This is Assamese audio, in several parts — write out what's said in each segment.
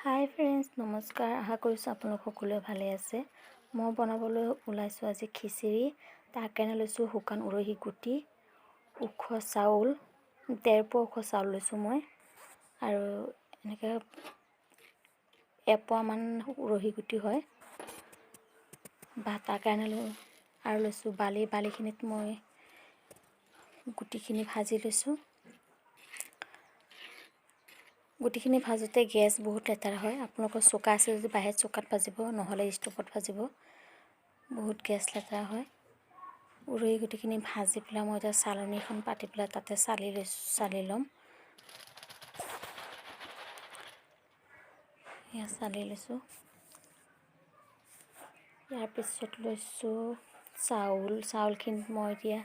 হাই ফ্ৰেণ্ডছ, নমস্কাৰ। আশা কৰিছোঁ আপোনালোক সকলোৱে ভালে আছে। মই বনাবলৈ ওলাইছোঁ আজি খিচিৰি। তাৰ কাৰণে লৈছোঁ শুকান উৰহি গুটি, ওখ চাউল, 1.5 পোৱা ওখ চাউল লৈছোঁ মই, আৰু এনেকৈ এপোৱামান উৰহি গুটি হয় বা তাৰ কাৰণে আৰু লৈছোঁ বালি। বালিখিনিত মই গুটিখিনি ভাজি লৈছোঁ। গুটিখিনি ভাজোঁতে গেছ বহুত লেতেৰা হয়। আপোনালোকৰ চৌকা আছে যদি বাহিৰত চৌকাত ভাজিব, নহ'লে ষ্ট'ভত ভাজিব, বহুত গেছ লেতেৰা হয়। উৰহি গুটিখিনি ভাজি পেলাই মই এতিয়া চালনীখন পাতি পেলাই তাতে চালি লৈছোঁ, চালি ল'ম। এয়া চালি লৈছোঁ। ইয়াৰ পিছত লৈছোঁ চাউল। চাউলখিনিত মই এতিয়া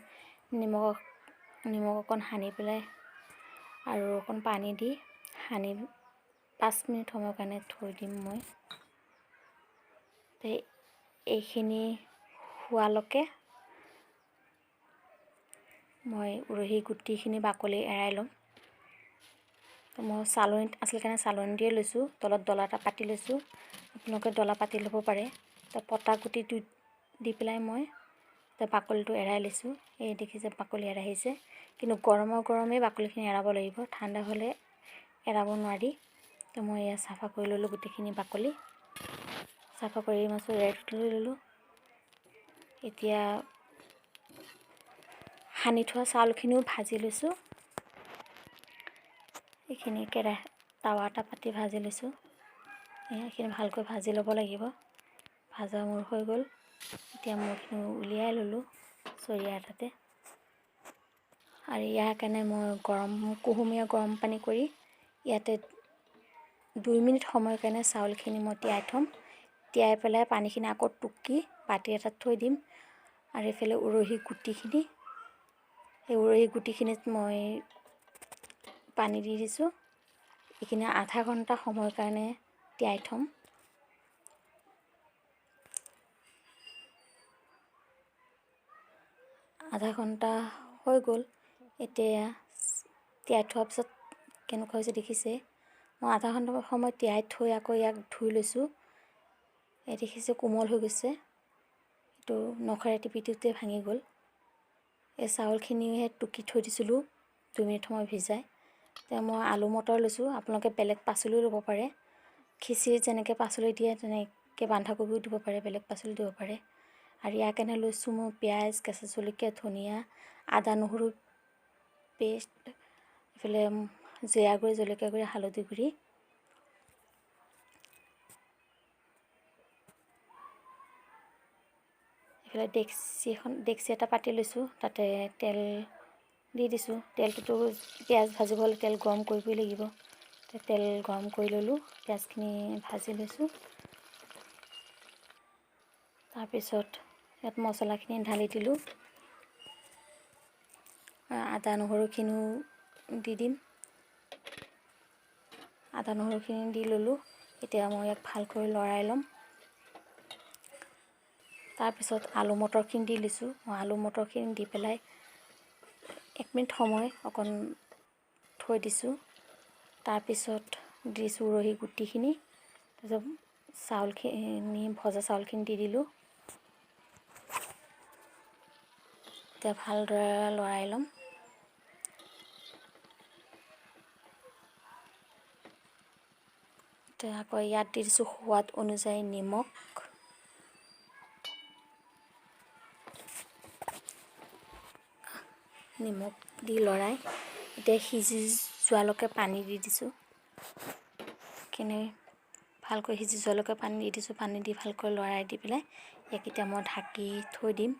নিমখ অকণ সানি পেলাই আৰু অকণ পানী দি সানি 5 মিনিট সময়ৰ কাৰণে থৈ দিম মই। এইখিনি হোৱালৈকে মই উৰহি গুটিখিনি বাকলি এৰাই ল'ম। মই চালনীত আছিল কাৰণে চালনী দিয়ে লৈছোঁ, তলত ডলা এটা পাতি লৈছোঁ। আপোনালোকে ডলা পাতি ল'ব পাৰে। পতা গুটিটো দি পেলাই মই বাকলিটো এৰাই লৈছোঁ। এই দেখিছে বাকলি এৰাইছে, কিন্তু গৰমে গৰমেই বাকলিখিনি এৰাব লাগিব, ঠাণ্ডা হ'লে এৰাব নোৱাৰি। তো মই এয়া চাফা কৰি ল'লোঁ গোটেইখিনি বাকলি। চাফা কৰি মই চৰিয়াটোত লৈ ল'লোঁ। এতিয়া সানি থোৱা চাউলখিনিও ভাজি লৈছোঁ। এইখিনি কেৰাহী টাৱা এটা পাতি ভাজি লৈছোঁ। এইখিনি ভালকৈ ভাজি ল'ব লাগিব। ভাজা মোৰ হৈ গ'ল। এতিয়া মই এইখিনি উলিয়াই ল'লোঁ চৰিয়া এটাতে। আৰু ইয়াৰ কাৰণে মই কুহুমীয়া গৰম পানী কৰি ইয়াতে 2 মিনিট সময়ৰ কাৰণে চাউলখিনি মই তিয়াই থ'ম। তিয়াই পেলাই পানীখিনি আকৌ টুকি বাতি এটাত থৈ দিম। আৰু এইফালে উৰহি গুটিখিনি, সেই উৰহি গুটিখিনিত মই পানী দি দিছোঁ। এইখিনি আধা ঘণ্টা সময়ৰ কাৰণে তিয়াই থ'ম। আধা ঘণ্টা হৈ গ'ল। এতিয়া তিয়াই থোৱাৰ পিছত কেনেকুৱা হৈছে দেখিছে। মই আধা ঘণ্টা সময় তিয়াই থৈ আকৌ ইয়াক ধুই লৈছোঁ। এই দেখিছে কোমল হৈ গৈছে, এইটো নখেৰে টিপি দিওঁতে ভাঙি গ'ল। এই চাউলখিনিহে টুকি থৈ দিছিলোঁ 2 মিনিট সময় ভিজাই। এতিয়া মই আলু মটৰ লৈছোঁ, আপোনালোকে বেলেগ পাচলিও ল'ব পাৰে। খিচিৰিত যেনেকৈ পাচলি দিয়ে তেনেকৈ বন্ধাকবিও দিব পাৰে, বেলেগ পাচলি দিব পাৰে। আৰু ইয়াৰ কাৰণে লৈছোঁ মই পিঁয়াজ, কেঁচা জলকীয়া, ধনিয়া, আদা নহৰু পেষ্ট, এইফালে জিৰা গুড়ি, জলকীয়া গুড়ি, হালধি গুড়ি। এইফালে ডেক্সি এটা পাতি লৈছোঁ, তাতে তেল দি দিছোঁ। তেলটোতো পিঁয়াজ ভাজিব হ'লে তেল গৰম কৰিবই লাগিব। তেল গৰম কৰি ল'লোঁ, পিঁয়াজখিনি ভাজি লৈছোঁ। তাৰপিছত ইয়াত মছলাখিনি ঢালি দিলোঁ, আদা নহৰুখিনিও দি দিম। আদা নহৰুখিনি দি ল'লোঁ। এতিয়া মই ইয়াক ভালকৈ লৰাই ল'ম। তাৰপিছত আলু মটৰখিনি দি লৈছোঁ। মই আলু মটৰখিনি দি পেলাই 1 মিনিট সময় অকণ থৈ দিছোঁ। তাৰপিছত দিছোঁ উৰহি গুটিখিনি, তাৰপিছত চাউলখিনি, ভজা চাউলখিনি দি দিলোঁ। এতিয়া ভালদৰে লৰাই ল'ম। এতিয়া আকৌ ইয়াত দি দিছোঁ সোৱাদ অনুযায়ী নিমখ। নিমখ দি লৰাই এতিয়া সিজি যোৱালৈকে পানী দি দিছোঁ। এইখিনি ভালকৈ সিজি যোৱালৈকে পানী দি দিছোঁ। পানী দি ভালকৈ লৰাই দি পেলাই ইয়াক এতিয়া মই ঢাকি থৈ দিম।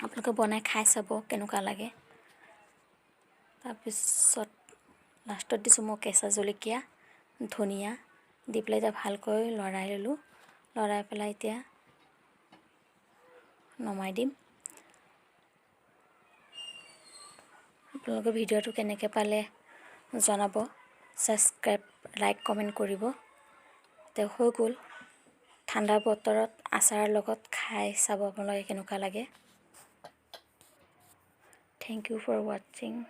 আপোনালোকে বনাই খাই চাব কেনেকুৱা লাগে। তাৰপিছত লাষ্টত দিছোঁ মই কেঁচা জলকীয়া, ধনিয়া দি পেলাই এতিয়া ভালকৈ লৰাই ল'লোঁ। লৰাই পেলাই এতিয়া নমাই দিম। আপোনালোকে ভিডিঅ'টো কেনেকৈ পালে জনাব, ছাবস্ক্ৰাইব, লাইক, কমেণ্ট কৰিব। এতিয়া হৈ গ'ল। ঠাণ্ডা বতৰত আচাৰৰ লগত খাই চাব আপোনালোকে কেনেকুৱা লাগে। Thank you for watching.